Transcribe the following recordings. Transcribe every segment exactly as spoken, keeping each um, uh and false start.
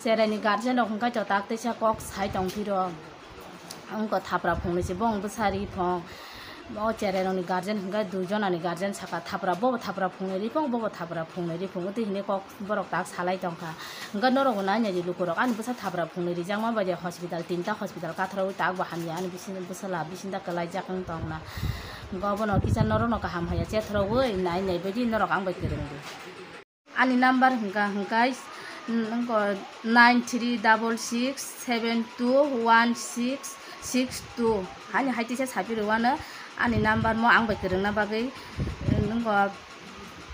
Cherai ni guardian rok hwnkhe to tak teisa kok sai tong phiro. Wngkha thapra phungnwi se bong bwsa ri phong. O cherai rokni guardian hwnkhe dui jonani guardian saka thapra, bobo thapra phungnwi ri phong, bobo thapra phungnwi ri phong. Twi hwnwi kok borok tak salai tongkha. Hwnkhe norokbo nai nai di lukurok ani bwsa thapra phungnwi rijakma bai de hospital tinta hospital kathorwi tak bo hamya ani bwswla bisinda kwlaijak wng tongna. Hwnkhe obono kisa norokno kaham haya chethorogwi nai nai baidi norok ang bai kwrwng di. Ani number hwnkha hwnkhe, mm, wngkha nine three double six seven two one six six two. Ani hai teisa saphirwano ani number mo ang bai kwrwngna bagwi, mm, wngkha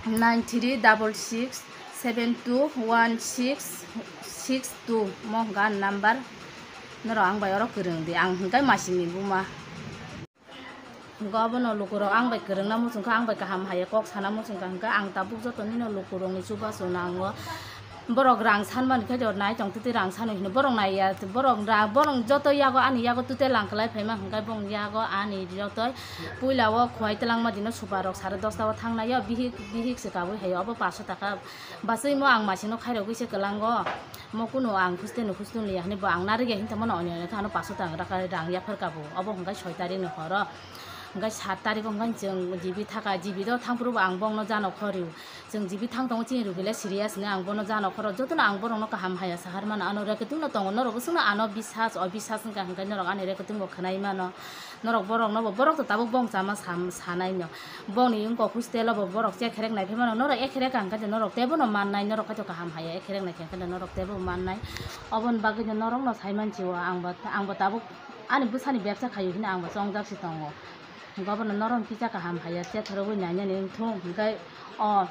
nine three double six seven two one six six two mo hwnkha ani number. Norok ang bai oro kwrwng di, ang hwnkhe masingni buma. Hwnkhe obono lukurok ang bai kwrwngna muchungkha, ang bai kaham haiya kok sana muchungkha, hwnkhe ang tabuk joto nino lukurokni chubachu nango. Borok rang sanmani khe nai tong twi rang sano hino borok naiya, borok ra-, borok joto yago ani yago tute lang kwlai phaima, hwnkhe bong yago ani jotoi puila o khwai twlangma dino super rok sare dosta o thangnaio bihik, bihik se kabui haio obo paso taka. Bachwi mo ang masino khairogwi se kwlango. Mo kunu ang huste no huste no ya hinwi bo ang narwkya hinwi tongmano oni oni khe ano paso taka rang yaphar kabo. Obo hwnkhe soi tarik ni horo. Hwnkhe sat tarik o hwnkhe chwng G B thaka, G B do thangphuru bo ang bongno jano khoryu. Chwng G B thang tongo chini rugile serious hinwi ang bono jano khoro. Jotono ang borokno kaham haya sahar mano. Ano reketing no tongo norok swngno ano bisas obisas wngkha hwnkhe norok ani reketing bo khwnai mano. Norok borokno bo, borok to tabuk bong chama sam-, sanai no. Bongni wngkok hostel o bo borok chekherek nai phai mano. Norok ekherek ang khe norok teibo no mannai, norok khe kaham haiya ekherek nai khe norok teibo mannai. Oboni bagwi no norok no sai manchi o ang bo, ang bo tabuk ani bwsani bebsa khaio hino ang bo chongjak se tongo. Hwnkhe obono norok kisa kaham haiya chethorogwi nainani wngthung hwnkhe o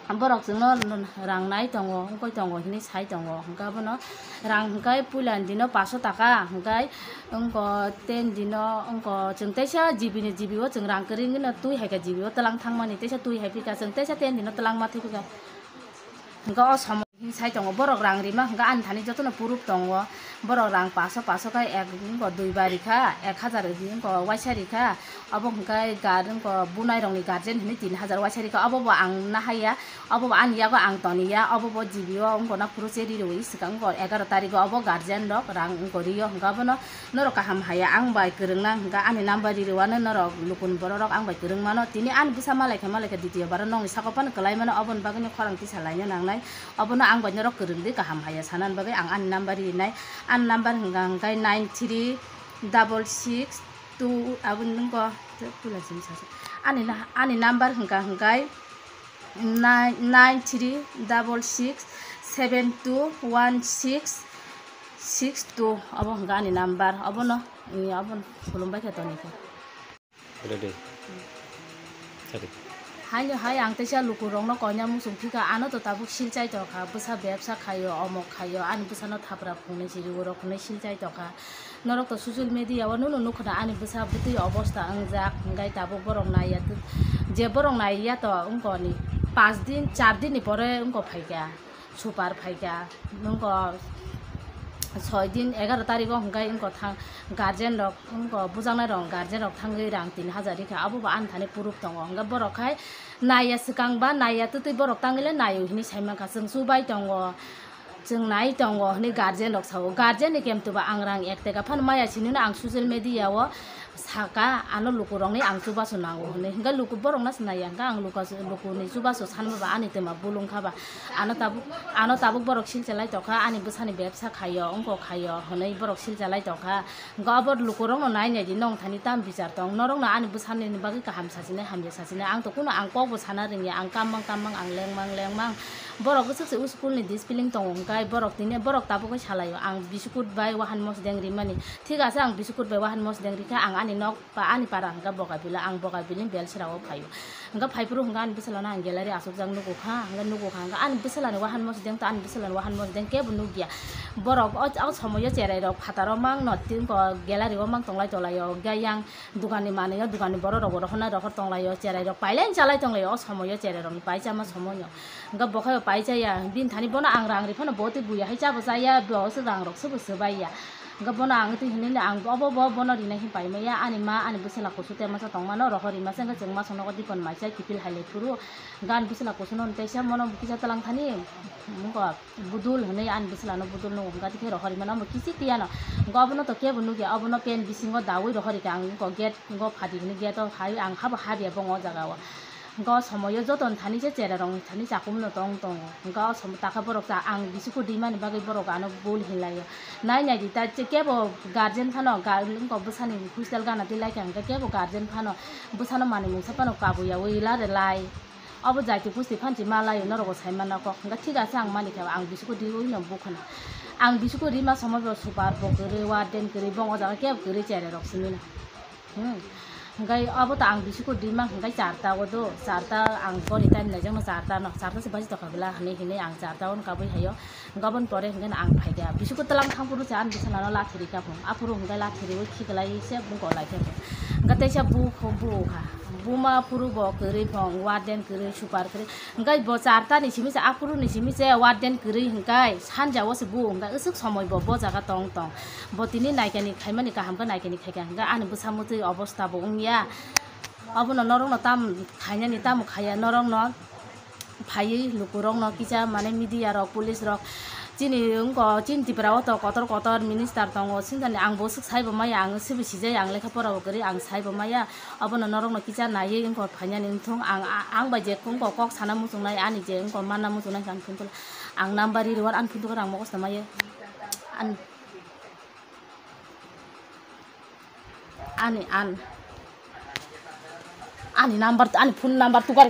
Borok chwngno rang nai tongo, wngkoi tongo hinwi sai tongo. Hwnkhe abono rang hwnkhe puila ni dino paso taka, hwnkhe wngko ten dino wngko chwng teisa G B ni G B o chwng rang kwrwi wngwino twi hai khe G B o twlang thangmani teisa twi hai phika chwng teisa ten dino twlang ma thwi phika. Hwnkhe o somo hinwi sai tongo borok rang rima hwnkhe ani thani jotono proof tongo. Borok rang paso paso khe ek wngko dui bar rikha, ek hajar wngko waisa rikha. Obo hwnkhe gar-, wngkha bunai rokni guardian hinwi tin hajar waisa rikha, obo bo ang nahaiya, obo bo ani yago ang toniya, obo bo G B o wngkha na phuru cherry rwi swkang wngkha egaro tarikgo obo guardian rok rang wngkha rio hwnkha abono norok kaham haiya ang bai kwrwngna hwnkha ani number ri rwano norok lukuni borok rok ang bai kwrwng mano tini ani bwsa malaikha malaikha ditiyo baro nokni saka phano kwlai mano oboni bagwino khorang tisa laina nangnai obono ang bai norok kwrwng di kaham haiya sanani bagwi ang ani number rinai ani number hwnkha hwnkhe nine three double six two aboni nungko ani na-, ani number hwnkha hwnkhe nine, nine three double six seven two one six six two obo hwnkha ani number obono, obono khulumbai khe toni khe. Ready. Ready. Haino hai ang teisa lukurokno koina muchung phika, ano to tabuk silchai tongkha, bwsa bebsa khaio, omok khaio, ani bwsano thapra phungnwi si, lukurok phungnwi silchai tongkha. Norok to social media o nono nukha na ani bwsa bwtwi obostha wngjak, hwnkhe tabuk borok naiya, je borok naiya to wngkoni paanch din, char din ni pore wngkha phaikha. Super phaikha, wngkha soi din, egaro tarikgo hwnkhe wngkha thang-, guardian rok, wngkha bujaknai rok, guardian rok thangwi rang tin hajar rikha, abo bo ani thani proof tongo. Hwnkhe borok khai naiya swkang ba, naiya twtwi borok tangwile naio hinwi sai mankha, chwng chubai tongo, chwng nai tongo hinwi guardian rok sao. Guardian ni kemtwi ba ang rang ek teka phano maya sinino ang social media o saka, ano lukurokni ang chubachu nango hwnwi. Hwnkhe luku borokno se naiya, hwnkhe ang luka-, lukuni chubachu sanma ba ani twma bul wngkha ba. Ano tabuk, ano tabuk borok silchalai tongkha, ani bwsani bebsa khaio, wngkok khaio hwnwi borok silchalai tongkha. Hwnkhe obo lukurokno nai nai di, nong thani tam bichar tong, norokno ani bwsani bagwi kaham sachinai, hamya sachinai. Ang to kuno ang kokbo sana rwngya, ang kammang kammang, ang lengmang lengmang. Borok bwswk se school ni discipline tongo, hwnkhe borok tini borok tabukgwi salaio, ang biscuit bai wahan mosdeng rimani. Thik ase, ang biscuit bai wahan mosdeng rikha, ang ani nok ba ani para hwnkha Bogaibila, ang Bogaibili Belsirao phaio. Hwnkha phaiphuru hwnkha ani bwsalano ang gallery achukjak nukukha, hwnkha nukukha, hwnkha ani bwsalani wahan mosdeng to ani bwsalani wahan mosdeng kebo nukya. Borok o, o somoio cherairok phataro mangno tini gallery o mang tonglai tonglaio, hwnkha yang dokanni manwio dokanni borok rokbo rohornai rohor tonglaio, cherairok pailai chalai tonglaio, o somoio cherairokni pai chama somoino. Hwnkha bokhaio pai chaya, bini thani bono ang rang ri phano bo tei buya hai chabo chaya, bo se rang rok sobo swbaiya. Hwnkhe bono ang twi hinwi ang obo bo bono rinai hin paimaya, ani ma ani bwsala kusu te masa tongmano rohor rima se, hwnkhe chwng masa nogo dipon maisa kipil hai lai phuru, hwnkhe ani bwsala kusuno tei se mono kisa twlang thani, wngkha budul hinwi ani bwsalano budul nukgo, hwnkhe tei khe rohor rimano omo kichi tiyano, hwnkhe obono to kebo nukya, obono pen bisingo dawi rohor rikha ang, wngkha gate wngkha phadi hinwi gate o hai ang habo habya bong o jaga o. Hwnkhe o somoio joto ni thani se chera rok ni thani chakum no tong tongo. Hwnkhe o somo takha borok cha ang bisiku rimani bagwi borok ano bul hinlaio. Nai nai di ta che kebo guardian phano ga-, wngkha bwsani hostel gana twi lai kha hwnkhe kebo guardian phano bwsano manwi mungsa phano kabuya ui la re lai. Obo jaiti pusti phanchi ma laio norok bo sai manna kok. Hwnkhe thik ase ang mani kha ang bisiku riui no bukhuna. Ang bisiku rima somoio super bo kwrwi warden kwrwi bong o jaga kebo kwrwi chera rok simi no. Hmm. Hwnkhe abo to ang bisiku rima hwnkhe charta o do, charta ang gori time naijakno charta no, charta se baji tokha bwla hinwi hinwi ang charta o kabui haio. Hwnkhe aboni pore hwnkhe ang phaikha. Bisiku twlang thang phuru se ani bwsala no lathi rikha phung. Aphuru hwnkhe lathi riui khiklai se bungko laikha phung. Hwnkhe teisa bu, bu kha. Buma phuru bo kwrwi phung, warden kwrwi, super kwrwi. Hwnkhe bo charta ni simi se, aphuru ni simi se warden kwrwi hwnkhe sanja o se bu hwnkhe aswk somoi bo, bo jaga tong tong. Bo tini naikani khaimani kaham khe naikani khaikha hwnkhe ani bwsa mwtwi obosta bo wngya. Obono norokno tam khainani tamo khaiya norokno phaiwi lukurokno kisa mane media rok police rok chini wngkha chini Tripura o to kotor kotor minister tongo singkani ang bo swk saibo maya ang sibo sijai ang lekha pora bo kwrwi ang saibo maya obono norokno kisa naiwi wngkha phainani wngthung ang ang bai je wngkha kok sana muchungnai ani je wngkha manna muchungnai ang phunthula ang number ri rwar ang phunthukar ang mokosta maya. Ani an ani number ani phone number tukar.